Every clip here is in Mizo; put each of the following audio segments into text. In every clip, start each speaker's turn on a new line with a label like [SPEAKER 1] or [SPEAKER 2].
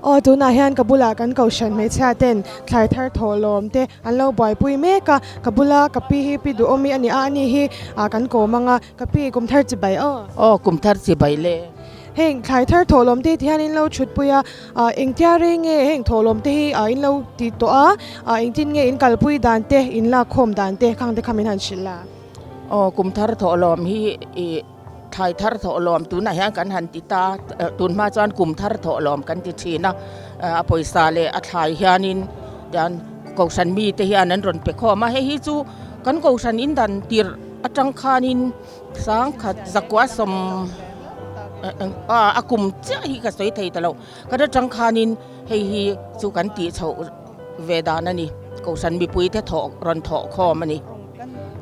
[SPEAKER 1] Aw tunah hian ka bulah kan kohhran hmeichhia ten thlai thar thawhlawm te an lo buaipui mek a, ka bula ka pi hi pi duhawmi a ni a, ani hi ah kan kawm ang a, ka pi kum thar chi bai aw.
[SPEAKER 2] Aw kum thar chi bai le.
[SPEAKER 1] Heng thlai thar thawhlawm te ti hian in lo thutpui a, ah engtia rei nge heng thawhlawm te hi ah in lo ti tawh a, ah engtin nge in kalpui dan te in lakkhawm dan te khang te kha min han hrilh la.
[SPEAKER 2] Aw kum thar thawhlawm hi ih. Thlai thar thawhlawm tunah hian kan han ti ta, tun hma chuan kum thar thawhlawm kan ti thin a, a pawisa leh a thlai hianin tian kohhran mite hian an rawn pe khawm a, hei hi chu kan kohhran in dan tirh atang khanin sangkhat zakua sawm a kum chiah hi ka sawi thei ta lo, kan atang khanin hei hi chu kan tih chhoh ve dan a ni, kohhran mipuite thawh rawn thawh khawm a ni.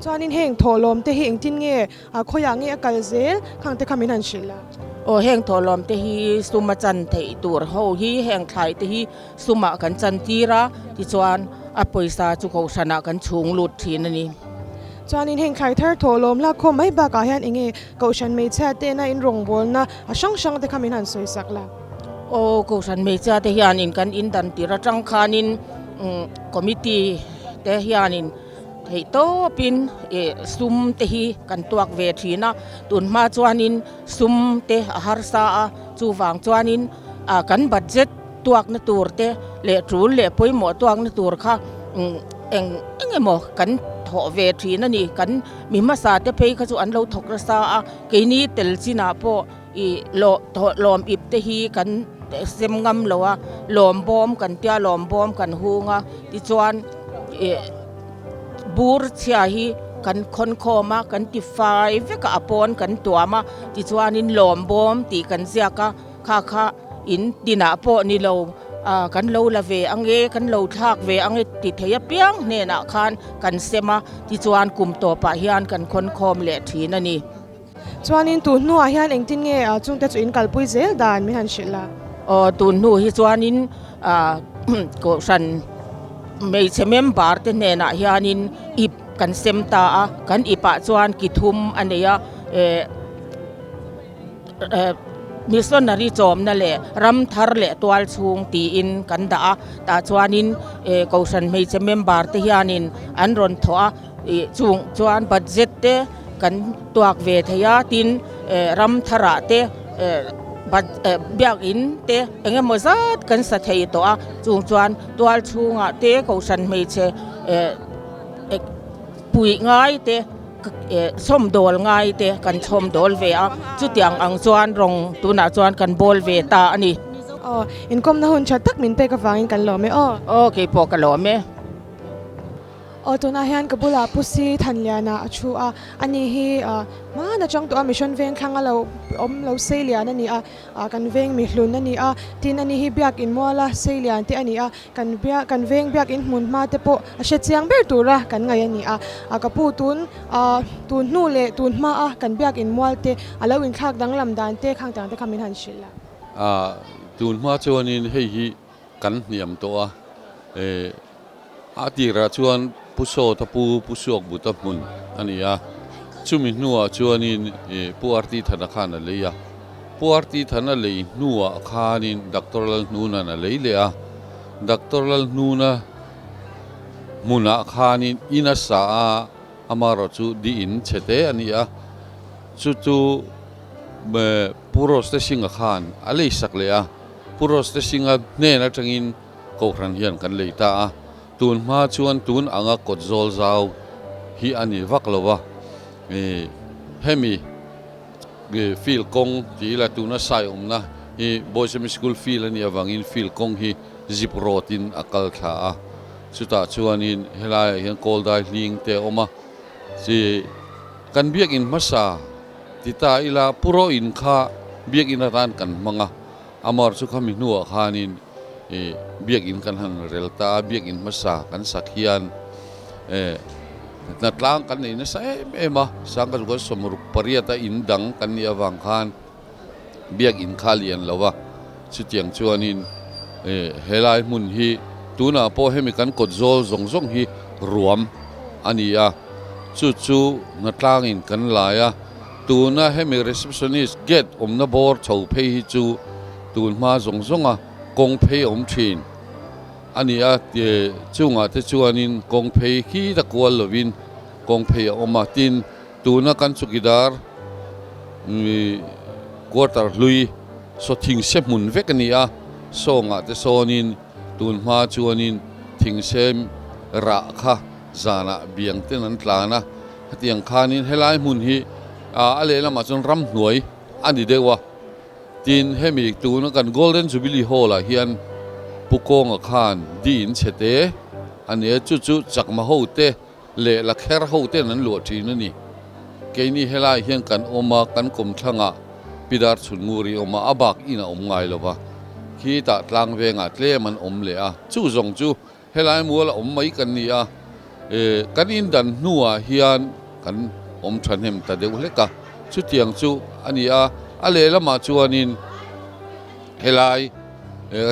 [SPEAKER 1] Chuanin heng thawhlawm te hi engtin nge A khawiah nge a kal zel khang te kha min han hrilh a.
[SPEAKER 2] Aw heng thawhlawm te hi sum a chan theih tur ho hi heng thlai te hi sumah kan chan tir a tichuan a pawisa chu kohhranah kan chhung lut thin a ni.
[SPEAKER 1] Chuanin heng thlai thar thawhlawm lak khawm mai bakah hian enge kohhran hmeichhia tena in rawngbawlna a hrang hrang te kha min han sawi sak la.
[SPEAKER 2] Aw kohhran hmeichhia te hianin kan in dan tir atang khanin committee te hianin Theih tawpin ih sum te hi kan tuak ve thin a, tun hma chuanin sum te a harsa a, chuvang chuanin ah kan budget tuakna tur te leh tul leh pawimawh tuakna tur kha eng eng emaw kan thawh ve thin a ni. Kan mi hmasa te phei kha chu an lo thawk nasa a, keini tel chinah pawh ih lawh thawh lawm ip te hi kan sem ngam lo a, lawm bawm kan tia lawm bawm kan hung a, tichuan ih bur chhia hi kan khawn khawm a kan ti fai vek a a pawn kan tuam a tichuanin lawm bawm tih kan ziak a kha kha in tinah pawh ni lo ah kan lo la ve ange kan lo thlak ve ange ti thei apiang hnenah khan kan sem a tichuan kum tawpah hian kan khawn khawm leh thin a ni.
[SPEAKER 1] Chuanin tun hnuah hian engtin nge chungte chu in kalpui zel dan min han hrilh a?
[SPEAKER 2] Aw tun hnu hi chuanin kohhran hmeichhe member te hnenah hianin ip kan sem ta a, kan ipah chuan ki thum a nei a, missionary chawmna leh ram thar leh tual chhung tiin kan dah a, tah chuanin kohhran hmeichhe member te hianin an rawn thawh a. Ih chung chuan budget te kan tuak ve thei a tin ram tharah te biakin te eng emaw zat kan sa thei tawh a chung chuan tual chhungah te kohhran hmeichhe puih ngai te chhawmdawl ngai te kan chhawmdawl ve a chutiang ang chuan rawng tunah chuan kan bawl ve ta a ni.
[SPEAKER 1] Aw inkawmna hun tha tak min pek avangin kan lawm e aw.
[SPEAKER 2] Aw keipawh ka lawm e.
[SPEAKER 1] Aw tunah hian ka bulah Pu Si Thanliana a thu a, ani hi hmana chang tawh a Mission Veng thlang a lo awm lo Seilian a ni a, kan veng mi hlun a ni a, tin ani hi Biakin Muala Seilian te a ni a, kan biak kan veng Biakin hmun hma te pawh a hre chiang ber tura kan ngaih a ni a, ka pu tun tun hnu leh tun hma a kan Biakin Mual te a lo inthlak danglam dan te khang tang te kha min han hrilh
[SPEAKER 3] a. Tun hma chuanin hei hi kan hniam tawh a, A tirah chuan Pu Sawta Pu Pu Suakbuta hmun a ni a, chumi hnuah chuanin Pu RT Thana khan a lei a. Pu RT Thana lei hnuah khanin Doctor Lalhnuna'n a lei leh a. Doctor Lalhnuna hmunah khanin in a sa a, amaherawh chu di in chhe te a ni a, chu chu Pu Rose Singa khan a lei sak leh a. Pu Rose Singa hnen atangin Kohhran hian kan lei ta a, tun hma chuan tun anga kawt zawl zau hi a ni vak lo va, hemi field kawng ti ila tuna sai awmna hi Boys Semi School field a nih avangin field kawng hi zip road in a kal thla a, chutah chuanin helaiah hian kawldai hling te a awm a, chi kan biakin hmasa ti ta ila puraw in kha biakin atan kan hmang a. Amar chu khami hnuah khanin ih biakin kan han rel ta a, biakin hmasa kan sak hian eh hnatlang kan nei nasa em em a, sangka chu kan sawmruk pariat a in dang kan nih avang khan biakin kha lian lo a, chutiang chuanin eh helai hmun hi tunah pawh hemi kan kawt zawl zawng zawng hi ruam a ni a, chu chu hnatlangin kan lai a. Tuna hemi receptionist gate awmna bawr chho phei hi chu tun hma zawng zawnga Kawng phei a awm thin a ni a, chungah te chuanin kawng phei khi ta kual lovin kawng phei a awm a, tin tuna kan chukidar quarter hlui saw thingse hmun vek a ni a, sawngah te sawnin tun hma chuanin thingse rah kha zanah biang ten an tlan a, hetiang khanin helai hmun hi a lehlamah chuan ramhnuai a ni deuh a. Tin, hemi tuna kan Golden Jubilee Hall ah hian Pu Kawnga khan di in chhe te a ni a, chu chu Chakma ho te leh Lakher ho ten an luah thin a ni. Keini helai hian kan awm a, kan kawmthlangah Pidar Chhunnguri awm a, a bak in a awm ngai lo va, khitah tlang vengah tlem an awm leh a, chu zawng chu Helai mual a awm mai kan ni a, kan indan hnuah hian kan awm thahnem ta deuh hlek a, chutiang chu a ni a, a lehlamah chuanin helai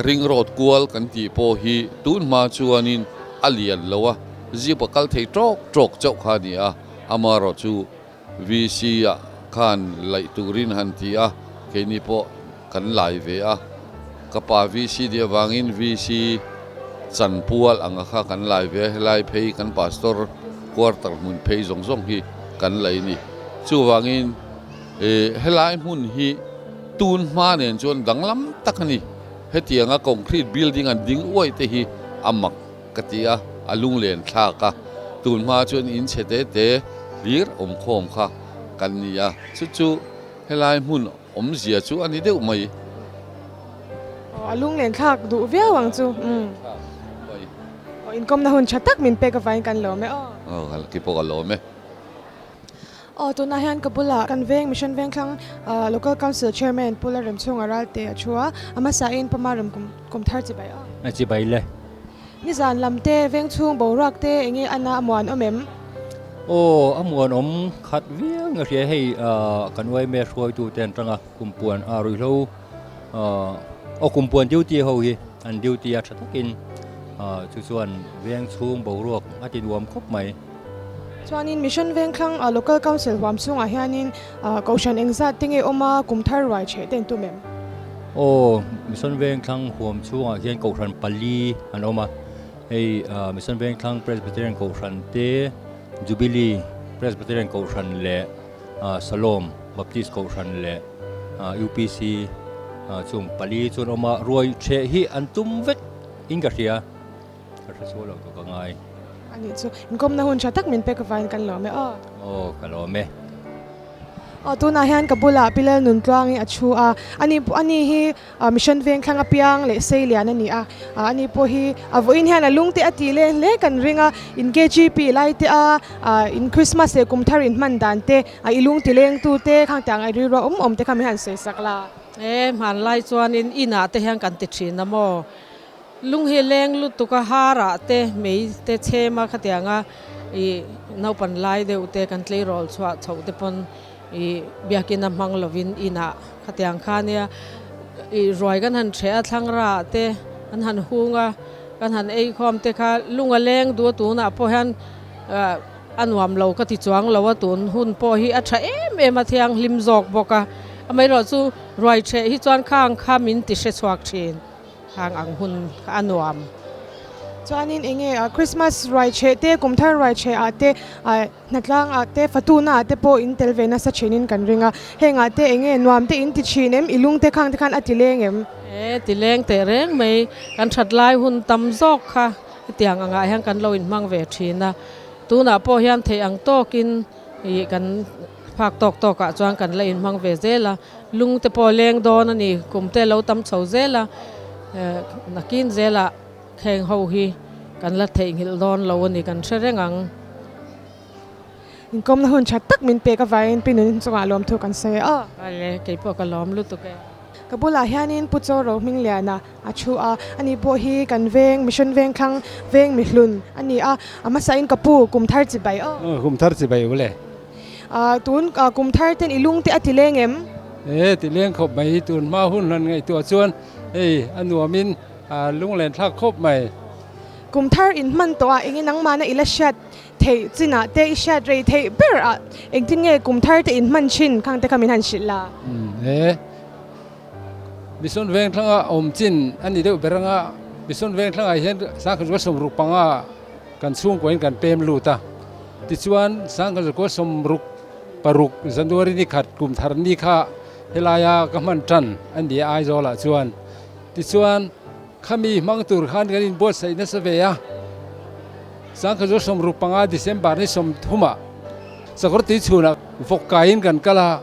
[SPEAKER 3] ring road kual kan tih pawh hi tun hma chuanin a lian lo a, zip a kal thei tawk tawk chauh kha a ni a, amaherawhchu VC ah khan laih turin han ti a, keini pawh kan lai ve a. Ka pa VC tih avangin VC chanpual anga kha kan lai ve a, helai phei kan pastor quarter hmun phei zawng zawng hi kan lei a ni. Chuvangin helai hmun hi tun hma nen chuan danglam tak a ni. Hetianga concrete building an ding uaih te hi a mak. Ka ti a, a lunglen thlak a, tun hma chuan in chhe te te hlir awmkhawm kha kan ni a, chu chu helai hmun awmzia chu a ni deuh mai.
[SPEAKER 1] Aw, a lunglen thlak duh viau ang chu. Umm. Aw, inkawmna hun tha tak min pek avangin kan lawm e aw.
[SPEAKER 3] Aw, ki pawh ka lawm e.
[SPEAKER 1] Aw, tunah hian ka bulah kan veng Mission Vengthlang Local Council Chairman Pu Lalremchhunga Ralte a thu a, a hmasain Pama rem kum thar chibai aw.
[SPEAKER 4] A chibai le.
[SPEAKER 1] Nizan lam te, veng chhung boruak te eng nge ana a muan awm em?
[SPEAKER 4] Aw, a muan awm khat viau nge hria hei kan yma hruaitu te an tanga kumpuan a ruihhlo aw kumpuan duty ho hi an duty a tha takin chu chuan veng chhung boruak a ti nuam khawp mai.
[SPEAKER 1] Chuanin Mission Vengthlang Local Council huam chhungah hianin Kohhran engzat te nge awm a, kum thar ruai chheh te an tum em?
[SPEAKER 4] Aw, Mission Vengthlang huam chhungah hian Kohhran pali an awm a, hei Mission Vengthlang Presbyterian Kohhran te, Jubilee Presbyterian Kohhran leh Salom Baptist Kohhran leh UPC chung pali chu an awm a, ruai chheh hi an tum vek in ka hria. Ka hre chhuah loh tawh ka ngai.
[SPEAKER 1] A nih chu, inkawmna hun tha tak min pek avangin kan lawm e aw.
[SPEAKER 4] Aw, ka lawm e.
[SPEAKER 1] Aw, tunah hian ka bulah Pi Lalnuntluangi a thu a, ani ani hi Mission Vengthlang apiang leh Seilian a ni a, ani pawh hi a vawiin hian a lung te a tih leh hle kan ring a, in KGP lai te a, in Christmas leh kum thar in hman dan te, i lung ti leng tu te khang tiang a rilru a awm awm te kha min han sawi sak la.
[SPEAKER 5] E, hmanlai chuanin inah te hian kan ti thin a maw? Lung hi leng lutuk a har ah te mei te chhem a khatiang a ih naupan lai deuh te kan tleirawl chhuah chhoh te pawn ih biakin a hmang lovin in ah khatiang kha nia ih ruai kan han hreh a thlangra ah te an han hung a kan han ei khawm te kha lung a leng duh a tunah pawh hian ah a nuam lo ka ti chuang lo a tun hun pawh hi a tha em em a thianghlim zawk bawk a amaherawhchu ruai hreh hi chuan khang kha min ti hre chhuak thin. Hang ang hun kha a nuam.
[SPEAKER 1] Chuanin eng nge Christmas ruai chheh te, kum thar ruai chheh ah te, hnatlang ah te, fatuna ah te pawh in tel ve nasa thinin kan ring a. Heng ah te eng nge nuam te in ti thin em? I lung te khang te khan a ti leng em?
[SPEAKER 5] E, ti leng teh reng mai. Kan that lai hun tam zawk kha hetiang angah hian kan lo inhmang ve thin a. Tunah pawh hian theih ang tawkin ih kan phak tawk tawkah chuan kan la inhmang ve zel a. Lung te pawh leng dawn a ni, kum te lo tam chho zel a, nakin zelah kheng ho hi kan la theihnghilh dawn lo a ni, kan hre reng ang.
[SPEAKER 1] Inkawmna hun tha tak min pek avangin Pi Nun chungah lawmthu kan sawi a.
[SPEAKER 5] Vale, kei pawh ka lawm lutuk e.
[SPEAKER 1] Ka bulah hianin Pu Chaw Rohmingliana a thu a, ani pawh hi kan veng, Mission Vengthlang veng mihlun a ni a, a hmasain ka pu kum thar chibai aw.
[SPEAKER 6] Kum thar chibai u le.
[SPEAKER 1] Tun kum thar ten i lung te a ti leng em?
[SPEAKER 6] E, ti leng khawp mai, tun hma hun han ngaihtuah chuan hei a nuamin lunglen thlak khawp mai.
[SPEAKER 1] Kum thar in hman tawh a, enge nangmahna i la hriat theih chinah te i hriat rei theih ber a, engtin nge kum thar te in hman thin khang te kha min han hrilh la?
[SPEAKER 6] E. Mission Vengthlanga awm chin a ni deuh ber anga Mission Vengthlangah hian sangkhat zakua 65 kan chhungkuain kan pem lut a. Tichuan sangkhat zakua 66 January ni khat kum thar ni kha helaia ka hman tan a ni a Aizawlah chuan. Tichuan khami hmang tur khan kan inbuatsaih nasa ve a. Sangkhat zakua 65 December ni 30ah sakawr tui chhunah vawk kaiin kan kal a,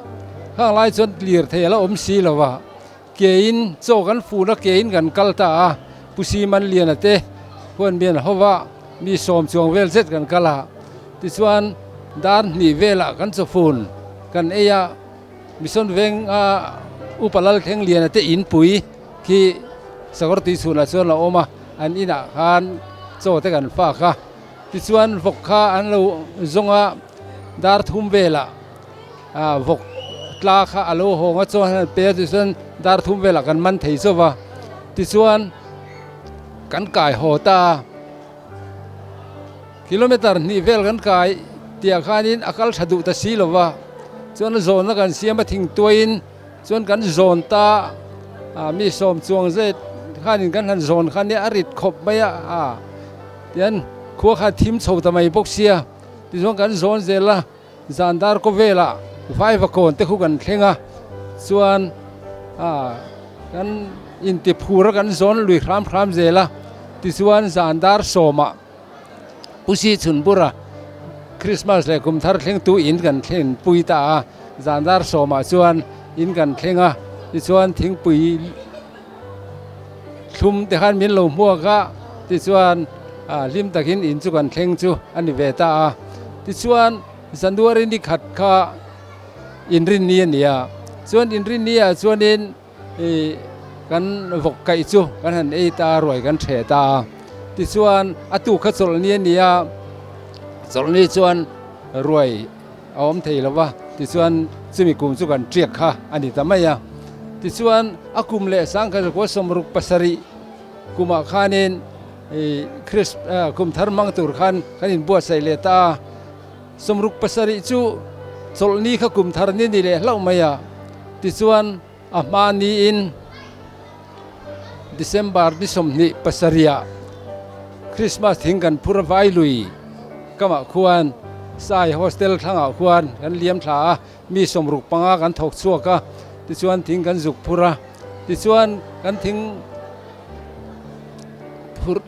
[SPEAKER 6] khang lai chuan lirthei a la awm si lo a, kein chaw kan fun a, kein kan kal ta a, Pu Siman Liana te huan mian hova mi sawm chuang vel zet kan kal a, tichuan dar hnih velah kan chaw fun kan ei a, Mission Venga Upa Lalthleng Liana te inpui khi sakawr tui chhunah chuan a awm a, an inah khan chaw te kan fak a. Tichuan vawk kha an lo zawng a, dar thum velah vawk tla kha a lo hawng a, chuan an pe a, tichuan dar thum velah kan man thei chauh va, tichuan kan kai haw ta a, kilometer hnih vel kan kai tih ah khanin a kal tha duh ta si lo va, chuan a zawnna kan siam a thingtuaiin chuan kan zawn ta a, mi sawm chuang zet khanin kan han zawn khan a rit khawp mai a. Tian khua kha thim chho ta mai bawk sia, tichuan kan zawn zel a, zan dar kaw velah vaiva kawn te khu kan thleng a, chuan kan inti phur a kan zawn lui hram hram zel a, tichuan zan dar sawmah Pusi Chhunbura Christmas leh kum thar thlengtu in kan thlen pui ta a, zan dar sawmah chuan in kan thleng a, tichuan thingpui. Thlum te khan min lo hmuak a, tichuan hlim takin in chu kan thleng chu a ni ve ta a. Tichuan January ni khat kha inrinni a ni a, chuan inrinni ah chuanin ih kan vawk kaih chu kan han ei ta a, ruai kan ṭheh ta a. Tichuan a tuk kha chawlhni a ni a, chawlhni chuan ruai a awm thei lo va, tichuan chumi kum chu kan ṭiak kha a ni ta mai a. Tichuan a kum leh sangkhat zakua 67 kumah khanin ih Chris kum thar hmang tur khan kan inbuatsaih leh ta a. 67 chu chawlhni kha kum thar ni ni leh hlauh mai a. Tichuan a hma niin December ni 27 ah Christmas thing kan phur a vai lui kamah khuan Sai Hostel thlangah khuan kan liam thla a, mi 65 kan thawk chhuak a, tichuan thing kan zuk phur a, tichuan kan thing phurh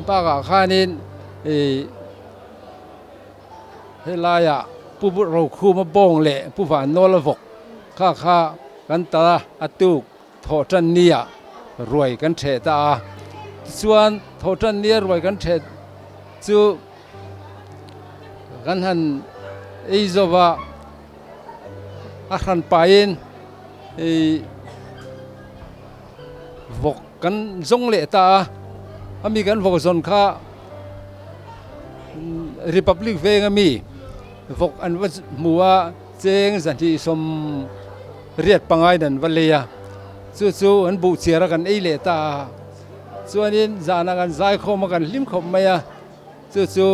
[SPEAKER 6] bakah khanin ih Helaiah Pu Rokhuma bawng leh Pu Vannawl a vawk kha kha kan tal a, a tuk thawhtan nia ruai kan ṭheh ta a. Tichuan thawhtan nia ruai kan ṭheh chu kan han ei zo va, a hran pahin ih vawk kan zawng leh ta a, ami kan vawk zawn kha. Republic venga mi vawk an va hmu a, cheng 285 in an va lei a, chu chu an buh chiar a kan ei leh ta a, chuanin zanah kan zai khawm a kan hlim khawp mai a, chu chu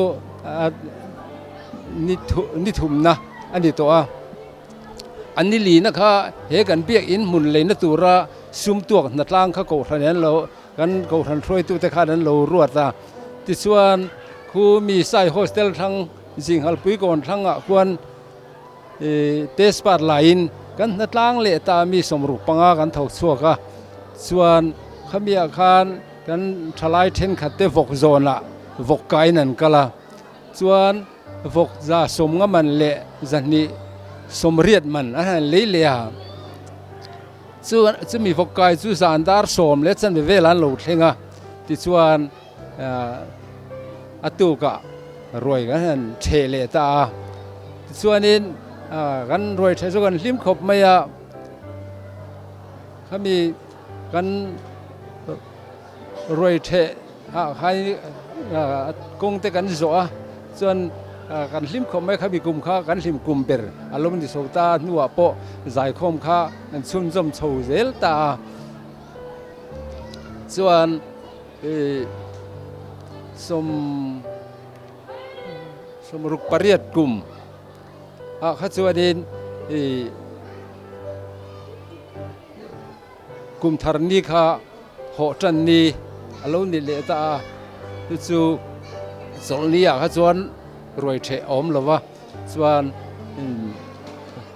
[SPEAKER 6] ni thumna a ni tawh a, an ni lina kha he kan biakinn hmun leina tura sum tuak hnatlang kha kohhran an lo. Kan Kohhran hruaitute khan an lo ruat a, tichuan khu mi Sai Hostel thlang Zinghalpui kawn thlangah khuan test part laiin kan hnatlang leh ta mi 65 kan thawk chhuak a, chuan khamiah khan kan thalai thenkhat te vawk zawnah vawk kaiin an kal a, chuan vawk 150 man leh 280 man an han lei leh a. Chu chumi vawk kai chu zan dar sawm leh chanve vel an lo thleng a, tichuan a tukah ruai kan han ṭheh leh ta a, tichuanin kan ruai ṭheh chu kan hlim khawp mai a, khami kan ruai ṭheh ah khan kawng te kan zawh a, chuan kan hlim khawp mai khami kum kha kan hlim kum ber a lo ni chho ta hnuah pawh zaikhawm kha an chhunzawm chho zel ta a, chuan ih 68 kum ah kha chuanin ih. Kum thar ni kha hawh tan ni a lo ni leh ta a, chu chu chawlhni ah kha chuan ruai theh a awm lo va, chuan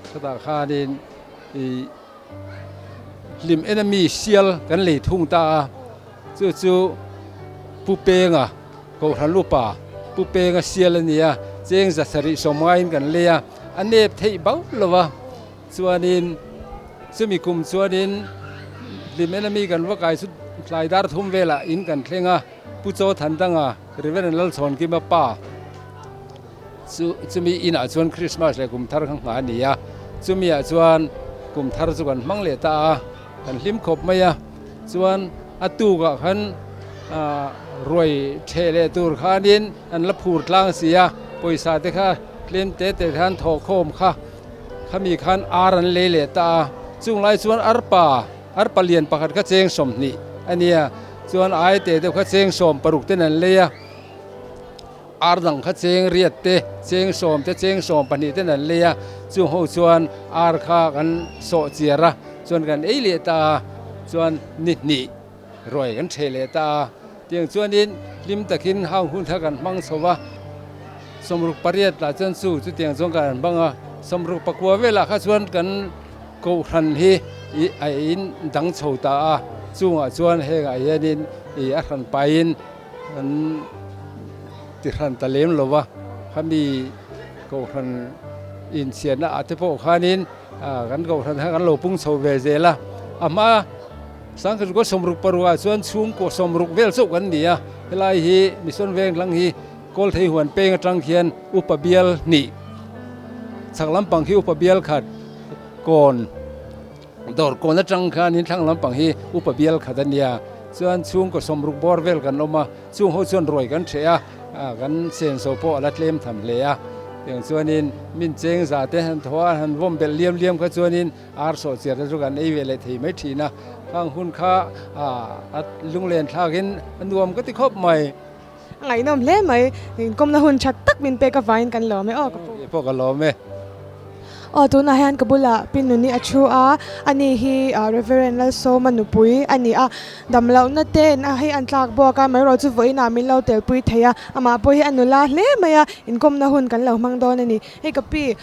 [SPEAKER 6] chutah khanin ih hlim en ami sial kan lei thung ta a, chu chu Pu Penga Kohhran upa Pu Penga sial a ni a, cheng za sarih sawmngaiin kan lei a, a nep theih bauh lo va. Chuanin chumi kum chuanin hlim en ami kan va kai chu tlai dar thum velah in kan thleng a, Pu Chaw Thandanga, Reverend Lalchhawnkima pa chu chumi inah chuan Christmas leh kum thar kha nghah a ni a, chumi ah chuan kum thar chu kan hmang leh ta a, kan hlim khawp mai a, chuan a tukah khan ah ruai theh leh tur khanin an la phur tlang si a, pawisa te kha tlem te te khan thawhkhawm kha. Khami khan ar an lei leh ta a, chung lai chuan arpa, arpa lian pakhat kha cheng 20 a nia, chuan ai teh deuh kha cheng 60 ten an lei a, ar dang kha cheng riat te, cheng 10 te, cheng 12 ten an lei a, chung ho chuan ar kha kan sawh chiar a, chuan kan ei leh ta a, chuan ni hnih ruai kan ṭheh leh ta a, tiang chuanin hlim takin hang hun kha kan hmang chho va, 68 lah chuan chu chutiang chuan kan hmang a, 69 velah kha chuan kan kohhran hi ih a in dang chho ta a, chungah chuan hengah hianin ih a hran pahin an ti hran ta lem lo va, khami kohhran inchhiatna ah te pawh khanin kan kohhran kha kan lo pung chho ve zel a, a hma. Sangkhat kua 60 parukah chuan chhungkaw 60 vel chauh kan ni a, helai hi Mission Veng hlang hi Kawlthei huan peng atang khian upa bial hnih, chhak lampang khi upa bial khat kawn dawr kawn atang khanin thlang lampang hi upa bial khat a nia. Chuan chhungkaw 60 bawr vel kan awm a, chung ho chuan ruai kan hreh a, kan senso pawh a la tlem tham hle a. Tiang chuanin min cheng za te han thaw a, han vawm belh liam liam kha chuanin Ar sawh chiar te chu kan ei ve leh thei mai thin a, khang hun kha a lunglen thlakin a nuam ka ti khawp mai.
[SPEAKER 1] A ngaihnawm hle mai, inkawmna hun tha tak min pek avangin kan lawm e aw ka pu.
[SPEAKER 6] Kei pawh ka lawm e.
[SPEAKER 1] Aw tunah hian ka bulah Pi Nuni a thu a, ani hi Reverend Lalsawma nupui a ni a, damlohna ten a hei an tlak bawk a, maherawh chu vawiinah min lo telpui thei a, amah pawh hi a nula hle mai a, inkawmna hun kan lo hmang dawn a ni. Hei ka pi,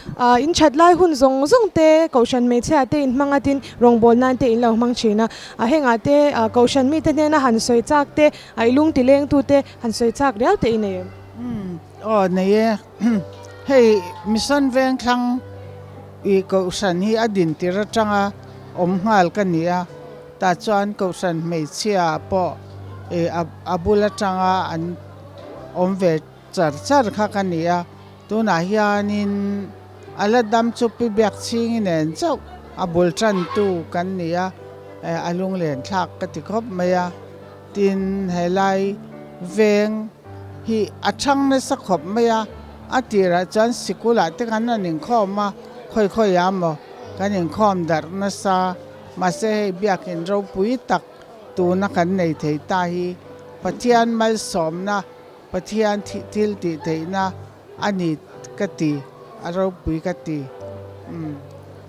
[SPEAKER 1] in that lai hun zawng zawng te Kohhran hmeichhia te in hmang atin rawngbâwl nan te in lo hmang thin a. Hengah te Kohhran mite hnena han sawi chak te, i lung ti leng tu te han sawi chak riau te i nei em?
[SPEAKER 7] Umm, aw nei e. Hei Mission Vengthlang i Kohhran hi a din tir atanga awm nghal ka ni a, tah chuan Kohhran hmeichhia pawh i a bul atanga an awm ve Char char kha ka ni a, tunah hianin a la dam chu Pi Biakchhingi nen chauh a bul tantu kan ni a, a lunglen thlak ka ti khawp mai a, tin helai veng hi a thang nasa khawp mai a, a tirah chuan sikulah te kan rawn inkhawm a, khawi khawi ah maw kan inkhawm darh nasa, mahse hei biakin ropui tak tuna kan nei thei ta hi Pathian malsawmna Pathian thil tih theihna a ni ka ti, a ropui ka ti. Umm.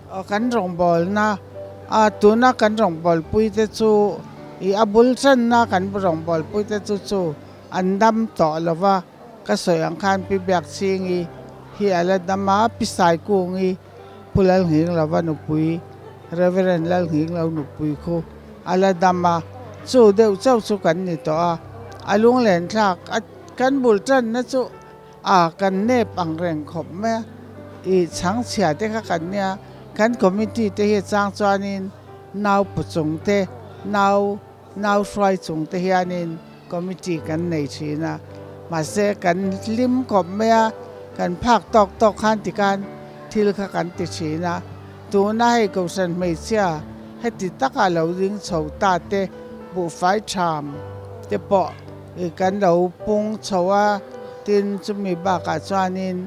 [SPEAKER 7] Aw kan rawngbawlna a tuna kan rawngbawlpui te chu ih a bul channa kan rawngbawlpui te chu chu an dam tawh lo va, ka sawi ang khan Pi Biakchhingi hi a la dam a, Pi Saikungi Pu Lalnghinglova nupui Reverend Lalnghinglo nupui khu a la dam a, chu deuh chauh chu kan ni tawh a, a lunglen thlak a kan bul tanna chu a kan nep ang reng khawp mai a, ih chhangchhia te kha kan nia, kan committee te hi chang chuanin nau pu chung te nau nau hruai chung te hianin committee kan nei thin a, mahse kan hlim khawp mai a, kan phak tawk tawk khan tikhan thil kha kan ti thin a. Tuna hei Kohhran hmeichhia heti taka lo ding chho ta te buhfai tham te pawh ih kan lo pung chho a, tin chumi bakah chuanin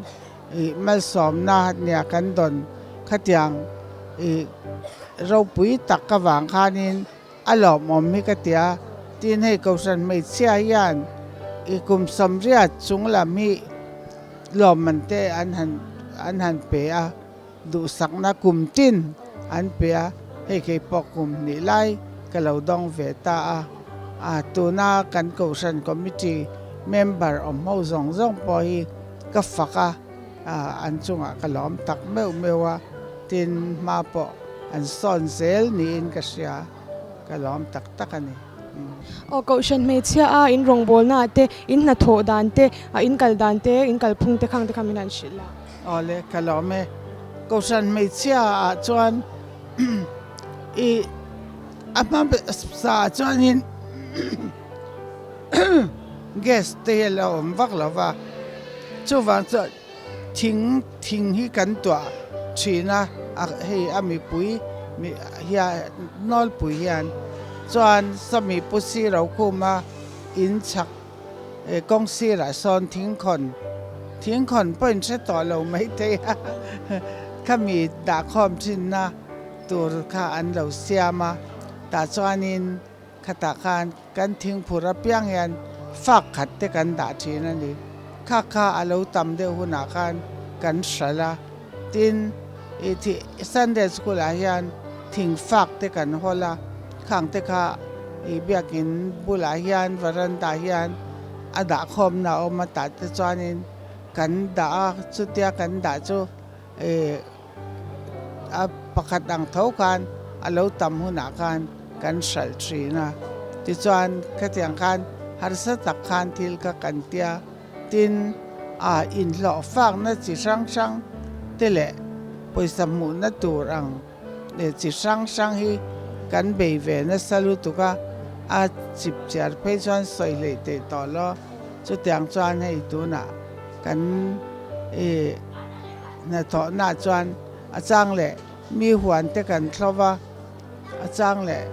[SPEAKER 7] ih malsawmna nia kan dawn khatiang ih ropui tak ka vang khanin a lawmawm hi ka ti a, tin hei Kohhran hmeichhia hian ih kum 80 chung lam hi lawmman te an han an han pe a. Duhsakna kum tin an pe a, hei kei pawh kum hnih lai ka lo dawng ve ta a. A tuna kan Kohhran Committee member awm ho zawng zawng pawh hi ka fak a, an chungah ka lawm tak meuh meuh a, tin hma pawh an sawn zel niin ka hria, ka lawm tak tak a ni.
[SPEAKER 1] Aw Kohhran hmeichhia a in rawngbawlna ah te, in hnathawh dan te, in kal dan te, in kalphung te khang te kha min han hrilh la.
[SPEAKER 7] Aw le, ka lawm e. Kohhran hmeichhia ah chuan i a hma sa ah chuanin gas te hi a lo awm vak lo va, chuvang chuan thing thing hi kan tuah thin a, hei a mipui hian nawlpui hian chuan sawmi pu siro khuma in chhak kawng sirah sawn thingkhawn thingkhawn pawh in hre tawh lo maithei a khami dahkhawm thinna tur kha an lo siam a tah chuanin khatah khan kan thingphur apiang hian fak khat te kan dah thin a ni. Kha kha a lo tam deuh hunah khan kan hral a, tin ih thih Sunday school ah hian thing fak te kan hawl a, khang te kha ih biakin bulah hian varanda hian a dah khawmna a awm a tah te chuanin kan dah a, chutia kan dah chu ih a pakhat ang tho khan a lo tam hunah khan kan hralh thin a, tichuan khatiang khan harsa tak khan thil kha kan tia, tin a inhlawh fakna chi hrang hrang te leh pawisa hmuhna tur ang leh chi hrang hrang hi kan bei ve nasa lutuk a, a chip chiar phei chuan sawi hleih theih tawh lo, chutiang chuan hei tunah kan ih. Hnathawhna chuan a chang leh mi huan te kan thlo va, a chang leh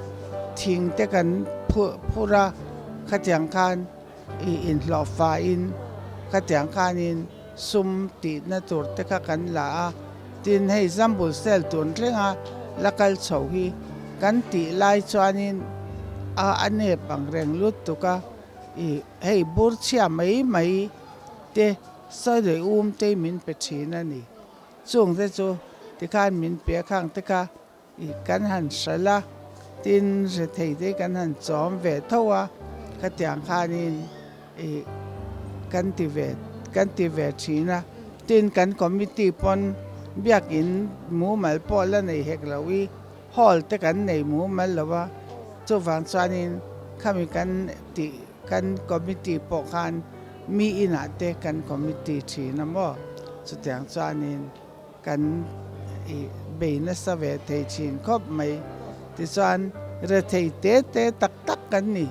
[SPEAKER 7] thing te kan phur a, khatiang khan ih inhlawh faiin khatiang khanin sum tihna tur te kha kan la a, tin hei Zambul cell tun thlenga la kal chho hi kan tih lai chuanin a a nep ang reng lut tuk a, ih hei bur chhia mai mai te. Sawi leh um te min pe thin a ni. Chung te chu tikhan min pe a khang te kha i kan han hralh a, tin rethei te kan han chawm ve tho a, khatiang khanin i kan ti ve kan ti ve thin a. Tin kan committee pawn biakin mumal pawh la nei hek lo i hall te kan nei mumal lo a, chuvang chuanin khami kan tih kan committee pawh khan Mi inah te kan committee thin a maw? Chutiang chuanin kan i bei nasa ve thei thin khawp mai. Tichuan rethei te te tak tak kan ni.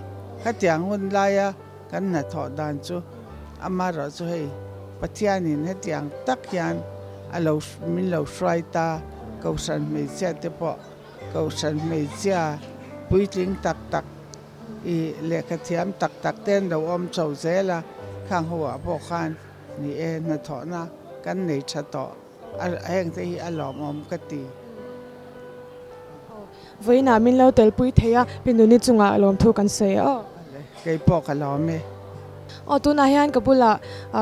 [SPEAKER 7] Khatiang hun laia kan hnathawh dan chu amaherawh chu hei Pathianin hetiang tak hian a lo min lo hruai ta, Kohhran hmeichhia te pawh Kohhran hmeichhia puitling tak tak I lehkha thiam tak tak te an lo awm chho zel a, khang ho ah pawh khan ni e hnathawhna kan nei tha tawh a, heng te hi a lawmawm ka ti.
[SPEAKER 1] Vawiinah min lo telpui thei a, Pi Nuni chungah lawmthu kan sawi e aw.
[SPEAKER 7] Kei pawh ka lawm e.
[SPEAKER 1] Aw tunah hian ka bulah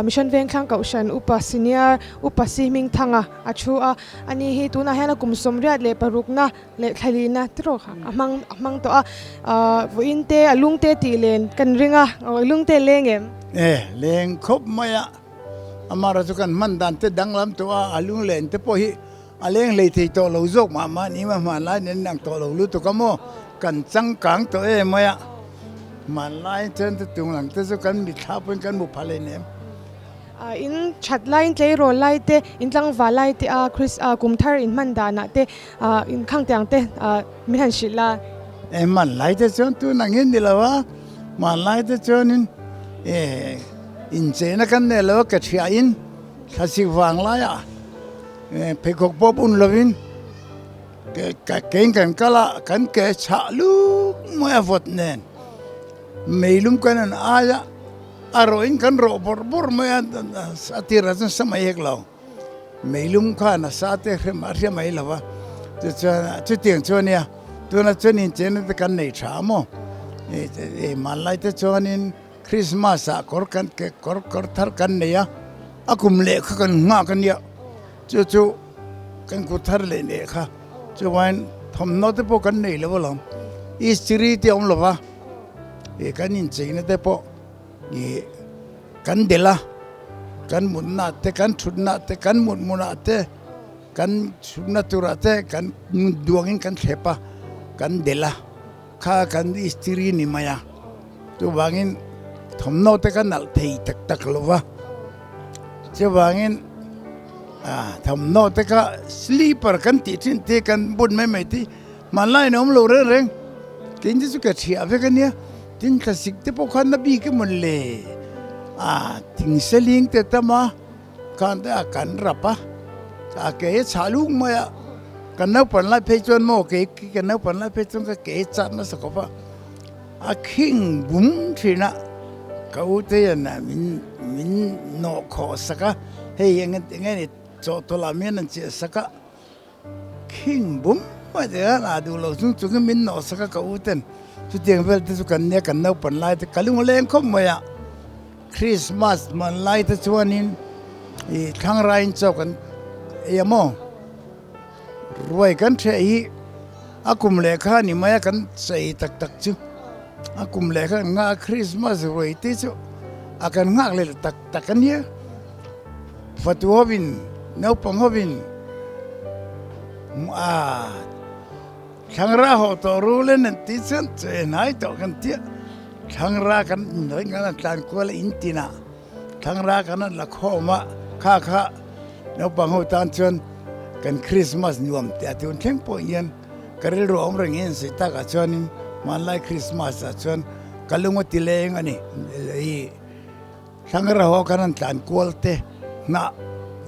[SPEAKER 1] Mission Vengthlang Kohhran Upa Senior Upa Si Hmingthanga a thu a, ani hi tunah hian a kum 86na leh thlalina tiraw kha a hmang a hmang tawh a ahh vawiin te a lung te tih len kan ring a aw lung te leng em?
[SPEAKER 8] E leng khawp mai a amara chu kan hman dan te danglam tawh a a lung len te pawh hi a leng hlei thei tawh lo zawk mah mah ni a hmanlai nen inang tawh lo lutuk a maw kan changkang tawh em mai a hmanlai chuan te tung lang te chu kan mitthla pawhin kan hmu phal em em.
[SPEAKER 1] In that lai, in tleirawl lai te, in tlangval lai te a Chris a kum thar in hman danah te in khang tiang te min han hrilh a.
[SPEAKER 8] E hman lai te chuan tun ang in ni lo a, hman lai te chuanin e incheina kan nei lo a ka thiah in thlasik vang laiah pheikhawk pawh bun lovin kein kan kal a, kan ke chhah luk mai a vawt nen meilum kan han ai a. A rawhin kan rawh bawrh bawrh mai a, a tirah chuan sa mai hek lo. Meilum khan a sa te hre a hria mai lo va, tichuan chutiang chu a nia, tunah chuan inchena te kan nei tha maw? Hmanlai te chuanin Christmas ah kawr kan kawr kawr thar kan nei a, a kum leh kha kan nghak a nia, chu chu kan kut thar leh leh kha, chuvain thawmhnaw te pawh kan nei lo alawm. Istiri te awm lova ih kan incheina te pawh ih kan delh a, kan mutna te kan thutna te kan mut hmunah te kan chhukna turah te kan duangin kan thlep a, kan delh a, kha kan istiri ni mai a, chuvangin thawmhnaw te ka nalh thei tak tak lova, chuvangin ah thawmhnaw te kha slipper kan tih thin te kan bun mai mai te Hmanlai in a awm lo reng reng, keini chu ka thiah vek a nia, tin thlasik te pawh khan a bik emaw le a thing seling te tam a, khan te a kan rap a, a ke a chhah luk mai a, kan naupan lai phei chuan maw ke kan naupan lai phei chuan ka ke a chat nasa khawp a, a khing bum thin a, ka u te hian min min nawh khawh sak a, hei eng enge ni chawhtawlh ah mian an chiah sak a. Khing bum mai te khan a duh lo chung chung in min nawh sak a ka u ten chutiang vel te chu kan nia kan naupan lai te ka lung a leng khawp mai a Christmas hman lai te chuanin ih thlangra in chaw kan ei a maw ruai kan hreh hi a kum lehkha a ni mai a kan chei tak tak chu a kum lehkha kan nghah a Christmas ruai te chu a kan nghak leh tak tak a nia. Fatu hovin, naupang hovin a thlangra haw tawh rul in an ti chuan chaw hnai tawh kan tia thlangra kan inhawih kan han tlan kual a in tinah thlangra kan han la khawm a kha kha naupang ho tan chuan kan Christmas nuam tih a tun thleng pawh hian ka rilru a awm reng hi an sawi takah chuanin hmanlai Christmas ah chuan ka lung a ti leng a ni. Thlangra ho kan han tlan kual te, hnah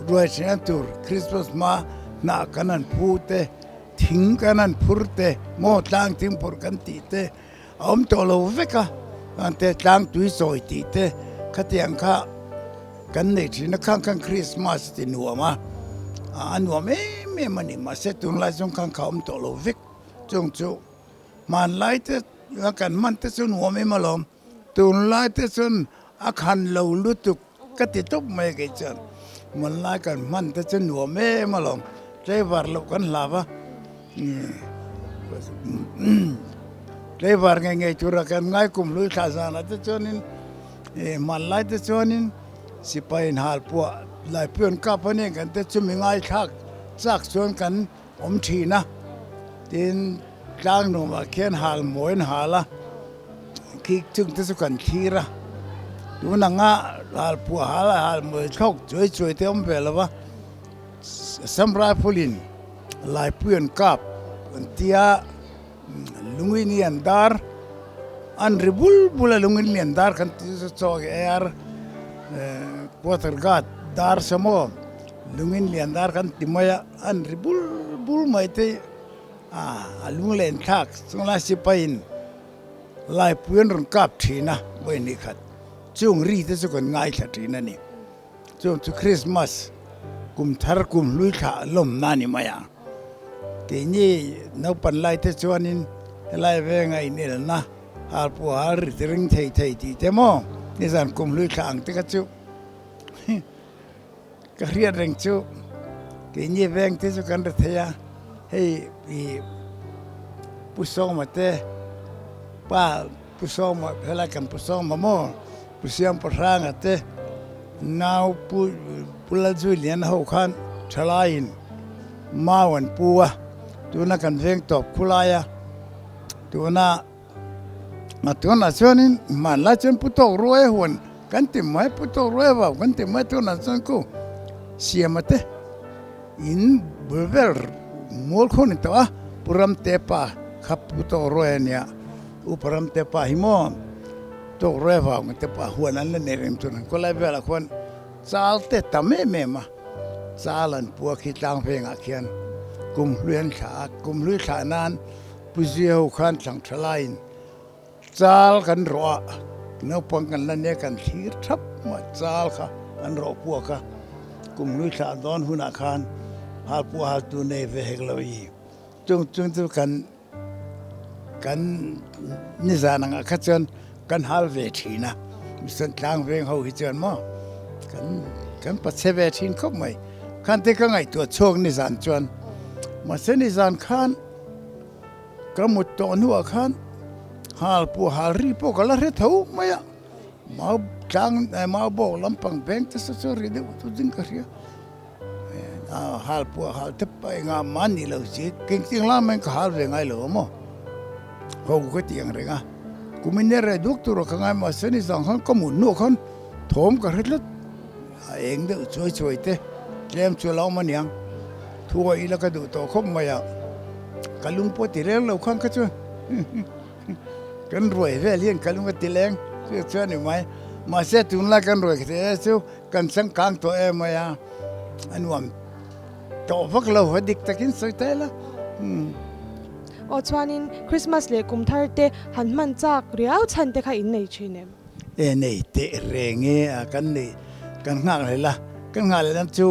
[SPEAKER 8] ruai hriat tur Christmas hma hnah kan han phu te, thing kan han phur te, maw tlang thing phurh kan tih te a awm tawh lo vek a, chuan te tlang tui chawi tih te khatiang kha kan nei thin a, khang khan Christmas ti nuam a, a nuam em em a ni mahse tunlai zawng khan kha a awm tawh lo vek chung chu hmanlai te kan hman te chu nuam em alawm. Tunlai te chuan a khan lo lutuk ka ti tawp mai kei chuan hmanlai kan hman te chu nuam em alawm tleivar loh kan hlau a tleivar ngei ngei tura kan ngai kum hlui thla zanah te chuanin hmanlai te chuanin sipai inhal puah laipui an kap a nia kan te chumi ngaithlak chak chuan kan awm thin a tin tlang nuamah khian hal mawi an hal a. Khi chung te chu kan thlir a, tun anga hal phuah hal a hal mawi thlawk chuai chuai te awm ve lo va, Assam Rifle in Laipui an kap an tia lungin hi an dar an ri bul bul a lungin hi an dar kan tih chu chaw air quarter guard dar sawmaw lungin lian dar kan ti mai a an ri bul bul mai te a lunglen thlak chunglai sipaiin. Laipui an rawn kap thin a, vawi ni khat chung ri te chu kan ngaithla thin a ni. Chung chu Christmas kum thar kum hlui thla lawmna a ni mai ang. Keini naupan lai te chuanin helai venga inelna halpuah hal ri ti ring thei thei tih te maw nizan kum hlui thla ang te kha chu ka hriat reng chu keini veng te chu kan ri thei a hei ih Pu Sawma te pa Pu Sawma helai kan Pu Sawma maw Pu Siampa Hranga te nau Pu Pu Lalzuiliana ho khan thalaiin mau an pu a tuna kan veng tawp khulai a tuna. A tunah chuanin hmanlai chuan pu tawk ruai huan kan ti mai pu tawk ruai vau kan ti mai tunah chuan ku siama te in bul vel mual khaw ni tawh a pu ramte pa kha pu tawk ruai a nia upa ramte pa hi maw tawk ruai vau te pawh a huan an la nei reng chuan khawlai velah khuan chal te tam em em a chal an pua khi tlang vengah khian kum hlui an thlah a kum hlui thlah nan. Pu Zia ho khan thlang tha laiin chal kan rawh a, naupang kan la nia kan thlir thap mai chal kha an rawh puak a, kum hlui thlah dawn hunah khan hal pawh hal tu nei ve hek lo i chung chung chu kan kan nizan angah kha chuan kan hal ve thin a, Mission tlang veng ho hi chuan maw kan kan pachhe ve thin khawp mai khan te ka ngaihtuah chhuak nizan chuan mahse nizan khan. Ka mut tawh hnuah khan hal pawh hal ri pawh ka la hre tho mai a, mau tlang mau bawk lampang beng te saw chu ri deuh chu ding ka hria. Hal pawh hal te pawh engah mah ni lo chi kengtiang lam hian ka hal ve ngai lo a maw ho ka ti ang reng a, kumin e reh duak tur a ka ngai mahse ni zang khan ka mut hnuah khan thawm ka hre tlat a eng deuh chuai chuai te tlem chu a lo awm aniang thu a ila ka duh tawh khawp mai a ka lung pawh ti reng lo khan kha chuan kan ruai vel hian ka lung a ti leng chu chuan ni mai mahse tunlai kan ruai kha te chu Kan changkang tawh em mai a, a nuam tawh vak lo a dik takin sawi ta ila.
[SPEAKER 1] Aw chuanin Christmas leh kum thar te han hman chak riau chhan te kha in nei thin em?
[SPEAKER 8] E nei teh reng e a kan nei kan nghak leh la, kan nghak leh lam chu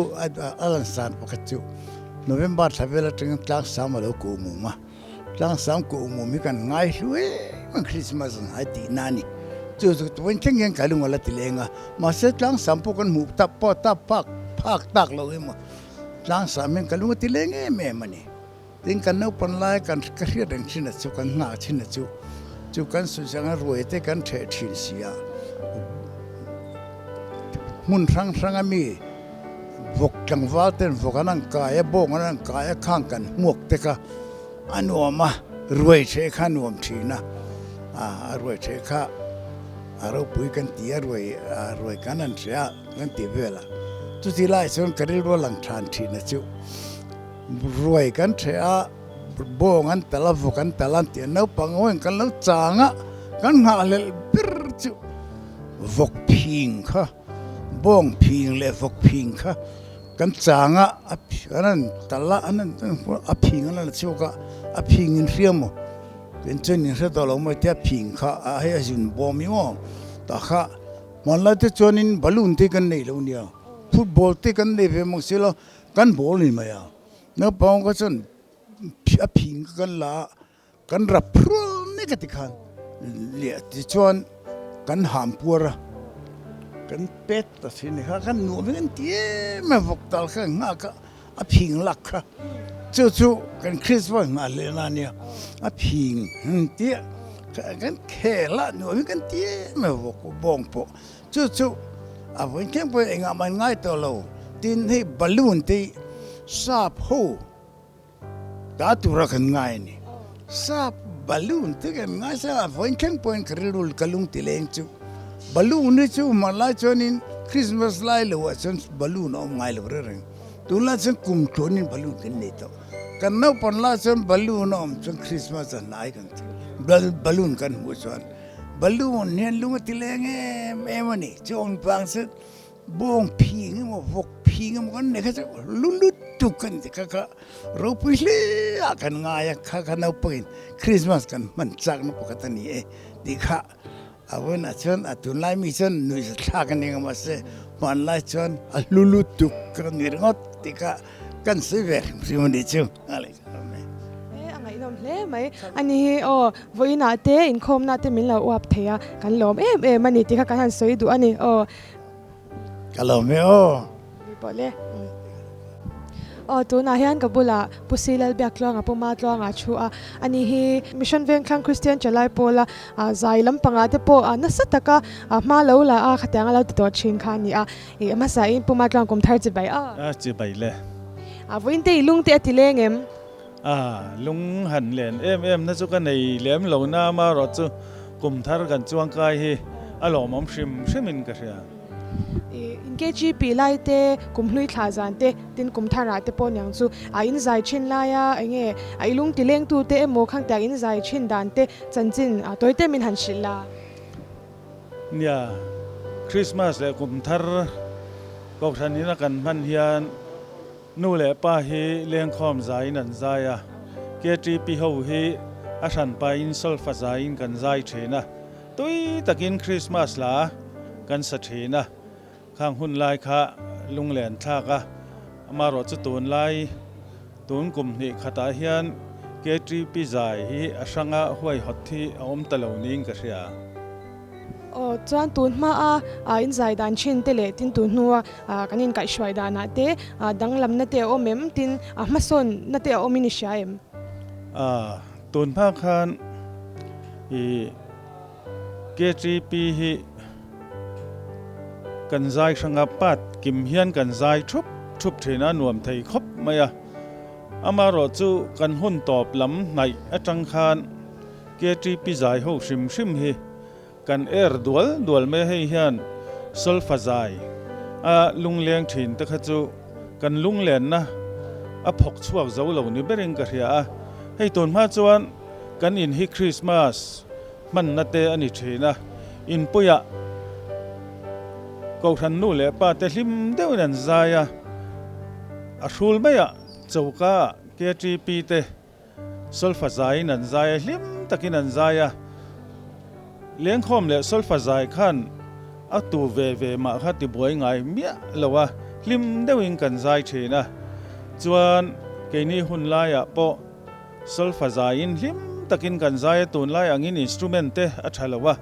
[SPEAKER 8] a lan san pakhat chu November thla vel atangin tlangsam a lo kuh mum a. Tlangsam kuh mum hi kan ngai hlu em em Christmas an hai tihna a ni. Chu chu tuin thleng hian ka lung a la ti leng a, mahse tlangsam pawh kan hmuh tak pawh tak phak phak tak lo emaw tlangsam hian ka lung a ti leng em em a ni. Tin kan naupan lai kan ka hriat reng thin a chu kan nghah thin a chu chu kan sawi chang a ruai te kan theh thin si a hmun hrang hrang a mi Vawk tlangval ten vawk an an kai a, bawng an an kai a, khang kan hmuak te kha a nuam a, ruai ṭheh kha a nuam ṭhin a, a ruai ṭheh kha a ropui kan ti a, ruai ruai kan an ṭheh a kan ti vel a, chuti lai chuan ka rilru a lang ṭhan ṭhin a chu ruai kan ṭheh a, bawng an tal a, vawk an tal a an ti a, naupang ho in kan lo chang a, kan nghahhlelh ber chu vawk phing kha. Bawng phing leh vawk phing kha kan chang a, an han tal a, an han a phing an la chhuak a, a phing in hria maw? Tin chuan in hre tawh lo maw tia phing kha a hei a zun bawm i maw? Tah kha hmanlai te chuanin balloon te kan nei lo nia, football te kan nei ve mang silo, kan ball ni mai a, naupang kha chuan a phing kha kan la a. Kan rap hrual mek a ti khan leh tichuan kan ham puar a, kan pet ta si ni kha kan nuam hi kan ti em em vawk tal kha nghak a, a phing lak kha chu chu kan Christmas nghah hle na ania, a phing han tia kan khel a nuam hi kan ti em em vawk bawng pawh chu chu a vawi thleng pawh engah mah an ngai tawh lo tin hei balloon te hi sap ho. Ta tura kan ngai a ni. Sap balloon te kan ngai sa a vawiin thleng pawhin ka rilru ka lung ti leng chu. Balloon hi chu hman lai chuanin Christmas lai lo ah chuan balloon a awm ngai lo reng reng. Tunlai chuan kum tluanin balloon kan nei tawh. Kan naupan lai chuan balloon a awm chuan Christmas a hnai kan ti. Balloon kan hmuh chuan balloon hian lung a ti leng em em a ni. Chu awm vang chuan Bawng phing emaw vawk phing emaw kan nei kha chu lu lutuk kan ti kha kha ropui hle ah kan ngai a kha kha naupangin Christmas kan hman chakna pakhat a ni e tih kha a vawiinah chuan a tunlai mi chuan nuihza thlak a ni ang mahse hmanlai chuan a hlu lutuk ka ni ringawt tih kha kan sawi ve hrim hrim a ni chu.
[SPEAKER 1] He a ngaihnawm hle mai a ni hi aw vawiinah te inkhawmna te min lo uap thei a kan lawm em em a ni tih kha kan han sawi duh a ni aw.
[SPEAKER 8] Ka lawm e aw.
[SPEAKER 1] Ni pawh le. Aw tunah hian ka bulah Pu Si Lalbiak Tluanga Pu Ma Tluanga thu a a ni hi Mission Vengthlang Christian Chalai pawla zai lampangah te pawh nasa taka hma lo la a khatiang a lo ti tawh thin kha a ni a. I hmasa in Pu Ma Tluang kum thar chibai a.
[SPEAKER 9] A chibai le.
[SPEAKER 1] A vawiin te i lung te a ti leng em?
[SPEAKER 9] A lung han len em em na chu ka nei lem lo na amaherawh chu kum thar kan chuang kai hi a lawmawm hrim hrim in ka hria.
[SPEAKER 1] I in KGP lai te kum hlui thla zan te tin kum thar ah te pawh niang chu a in zai thin lai a enge a i lung ti leng tu te emaw khang tiang in zai thin dan te chanchin tawi te min han hrilh la.
[SPEAKER 9] Nia, Christmas leh kum thar Kohhran in a kan hman hian nu leh pa hi lengkhawm zaiin an zai a, KTP ho hi a hranpain solfa zaiin kan zai thin a, tui takin Christmas la kan sa thin a, khang hun lai kha lunglen thlak a, amaherawh chu tunlai tun kum hnih khatah hian KTP zai hi a hranga huaihawt hi a awm ta lo niin ka hria.
[SPEAKER 1] Aw chuan tun hma a in zai dan thin te leh tin tun hnua kan inkaihhruai danah te danglamna te a awm em? Tin a hmasawnna te a awmin i hria em?
[SPEAKER 9] A. Tun hma khan i KTP hi kan zai hranga part kim hian kan zai thup thup thin a, nuam thei khawp mai a. Amaherawh chu kan hun tawp lam hnaih atang khan KTP zai ho hrim hrim hi Kan er dual dual mai hei hian solfa zai a lungleng thin te kha chu kan lunglenna a phawk chhuak zo lo ni berin ka hria a, hei tun hma chuan kan in hi Christmas hmanna te a ni thin a, inpuiah Kohhran nu leh pa te hlim deuhin an zai a, a hrul maiah choka ah KTP te Solfa zaiin an zai a, hlim takin an zai a. Lengkhawm leh solfa zai khan a tu ve ve mah kha tibuai ngai miah lo a, hlim deuhin kan zai thin a. Chuan keini hun laiah pawh solfa zaiin hlim takin kan zai a, tunlai angin instrument te a tha lo a,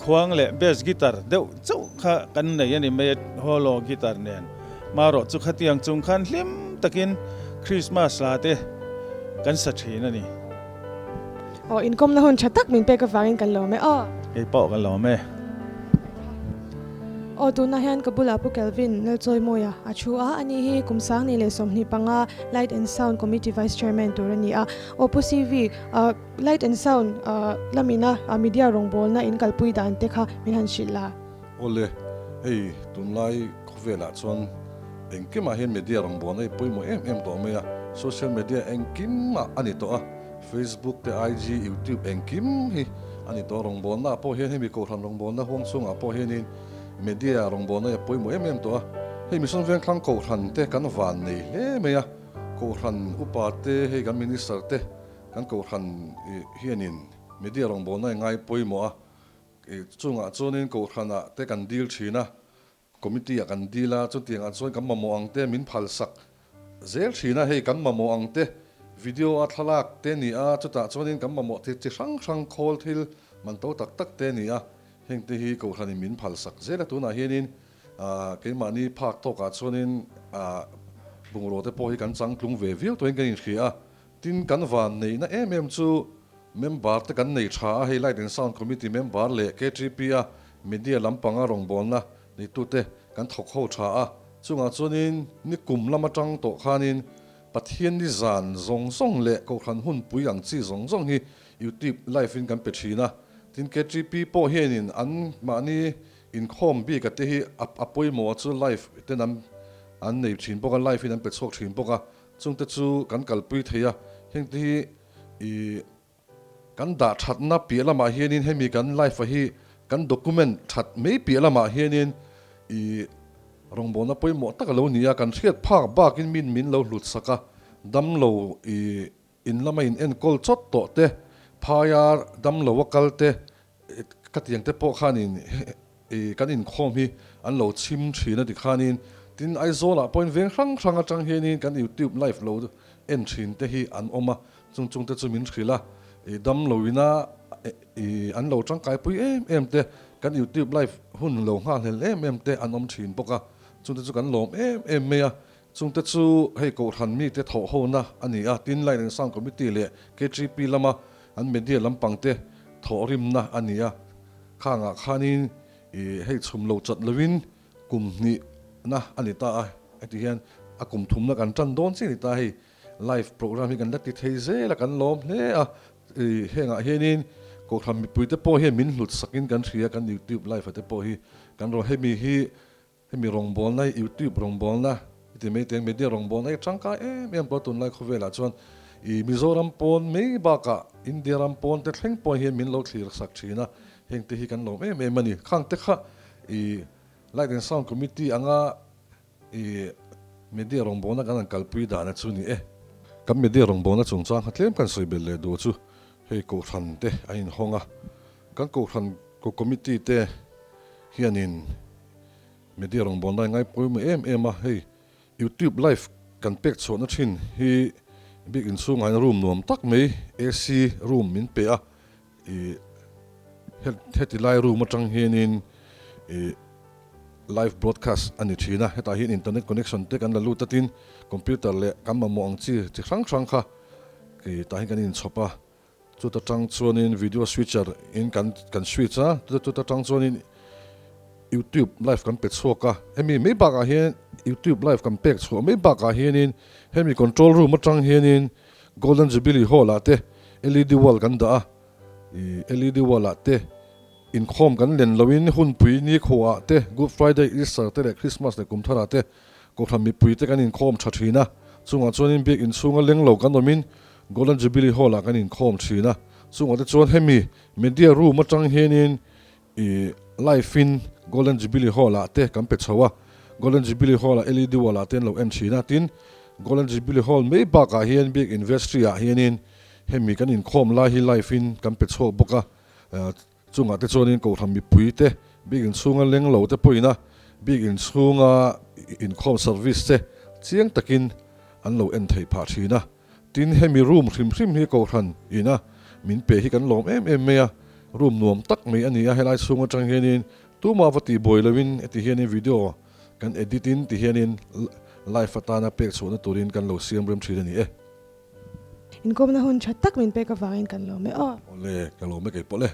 [SPEAKER 9] khuang leh bass guitar deuh chauh kha kan nei a ni mai a, hollow guitar nen. Marawh chu khatiang chung khan hlim takin Christmas la te kan sa thin a ni.
[SPEAKER 1] Aw, inkawmna hun tha tak min pek avangin kan lawm e aw.
[SPEAKER 9] Kei pawh ka lawm e.
[SPEAKER 1] Aw, tunah hian ka bulah Pu Kelvin Lalchawimawia a thu a, ani hi kum sangni leh 25 Light and Sound Committee Vice Chairman tur a ni a. Aw Pu CV, Light and Sound lamina media rawngbawlna in kalpui dan te kha min han hrilh la.
[SPEAKER 10] Awle, hei tunlai khawvelah chuan engkimah hian media rawngbawlna hi pawimawh em em tawh mai a, social media engkimah a ni tawh a, Facebook te, IG, YouTube engkim hi a ni tawh a, rawngbawlnaah pawh hian hemi kohhran rawngbawlna huang chhungah pawh hianin media rawngbawlna hi a pawimawh em em tawh a, hei Mission Vengthlang kohhran te kan van nei hle mai a, kohhran upa te, hei kan minister te kan kohhran hianin media rawngbawlna hi ngai pawimawh a, Chungah chuanin Kohhranah te kan dil thin a, Committee ah kan dil a, chutiangah chuan kan mamawh ang te min phalsak zel thin a, hei kan mamawh ang te video a thlalak te ni a, chutah chuanin kan mamawh thil chi hrang hrang khawl thil man to tak tak te ni a, heng te hi Kohhranin min phalsak zel a, tunah hianin keimahni phak tawkah chuanin bungraw te pawh hi kan changtlung ve viau tawhin kan inhria a. Tin, kan van neihna em em chu member te kan nei tha a, hei Light and Sound Committee member leh KTP a media lampanga rawngbawlna neitute kan thawk ho tha a, chungah chuanin ni kum lam atang tawh khanin Pathian ni zan zawng zawng leh Kohhran hunpui ang chi zawng zawng hi YouTube live in kan pe thin a, tin KTP pawh hianin an mahni inkhawm bik a te hi a pawimawh chu live ten an nei thin bawk a, live in an pe chhuak thin bawk a. Chungte chu kan kalpui thei a, hengte hi i kan dah thatna piah lamah hianin hemi kan life-a hi kan document that mai piah lamah hianin i rawngbawlna pawimawh tak a lo ni a, kan hriat phak bakin min min lo hlut sak a, damlo i in lama in enkawl chawt tawh te, phaia damlo a kal te, ka tiangte pawh khanin I kan inkhawm hi an lo chhim thin a ti khanin tin Aizawlah pawhin veng hrang hrang atang hianin kan YouTube live lo en thin te hi an awm a, chung chung te chu min hrilh a, i dam loina i an lo tangkaipui em em te, kan YouTube live hun lo nghahhlel em em te an awm thin bawk a, chung te chu kan lawm em em mai a, chung te chu hei Kohhran mite thawh hona a ni a, tin Light and Sound Committee leh KTP lama an media lampang te thawhrimna a ni a. Khangah khanin i hei chhum lo chat loin kum hnih na a ni ta a, heti hian a kum thumna kan tan dawn chiah a ni ta hei live program hi kan la ti thei zel a kan lawm hle a, i hengah hianin Kohhran mipuite pawh hian min hlut sakin kan hria kan youtube live ah te pawh hi kan rawn hemi hi hemi rawngbawlna hi youtube rawngbawlna i ti mai teng media rawngbawlna hi a tangkai em em tawh a tunlai khawvelah chuan i Mizoram pawn mai bakah India ram pawn te thleng pawh hian min lo thlir sak thin a, heng te hi kan lawm em em a ni. Khang te kha i Light and Sound Committee anga i media rawngbawlna kan han kalpui dan a chu ni e. Kan media rawngbawlna chungchang kha tlem kan sawi belh leh duh chu hei Kohhran te a inhawng a, kan Kohhran Committee te hianin Media rawngbawlna i ngaipawimawh em em a, hei YouTube live kan pek chhuahna thin hi bik inchhungah hian room nuam tak mai AC room min pe a, ih heti lai room atang hianin ih live broadcast a ni thin a, hetah hian internet connection te kan la lut a tin computer leh kan mamawh ang chi chi hrang hrang kha ih tah hian kan inchhawp a. Chuta tang chuanin video switcher in kan kan switch a, chuta tang chuanin YouTube live kan pe chhuak a. Hemi mai bakah hian YouTube live kan pek chhuah mai bakah hianin hemi control room atang hianin Golden Jubilee Hall ah te LED wall kan dah a, ih LED wall ah te inkhawm kan len loin hunpui nikhuaah te Good Friday, Easter te leh Christmas leh Kumtharah te Kohhran mipui te kan inkhawm tha thin a, chungah chuanin biak inchhunga leng lo kan awmin Golden Jubilee Hall ah kan inkhawm thin a, chungah te chuan hemi media room atang hianin ih live in Golden Jubilee Hall ah te kan pe chho a, Golden Jubilee Hall ah LED wall ah te an lo en thin a, tin Golden Jubilee Hall mai bakah hian biak in vestry ah hianin hemi kan inkhawm lai hi live in kan pe chhuak bawk a. Chungah te chuanin Kohhran mipui te, biak inchhunga leng lo te pawhin a biak inchhunga inkhawm service te chiang takin an lo en theih phah thin a. Tin, hemi room hrim hrim hi Kohhran ina min pe hi kan lawm em em mai a, room nuam tak mai a ni a, helai chhung atang hianin tumah va tihbuai loin heti hianin video kan edit in ti hianin live atana pek chhuahna turin kan lo siam rem thin a ni e.
[SPEAKER 1] Inkawmna hun tha tak min pek avangin kan lawm e aw.
[SPEAKER 10] Awle, ka lawm e kei pawh le.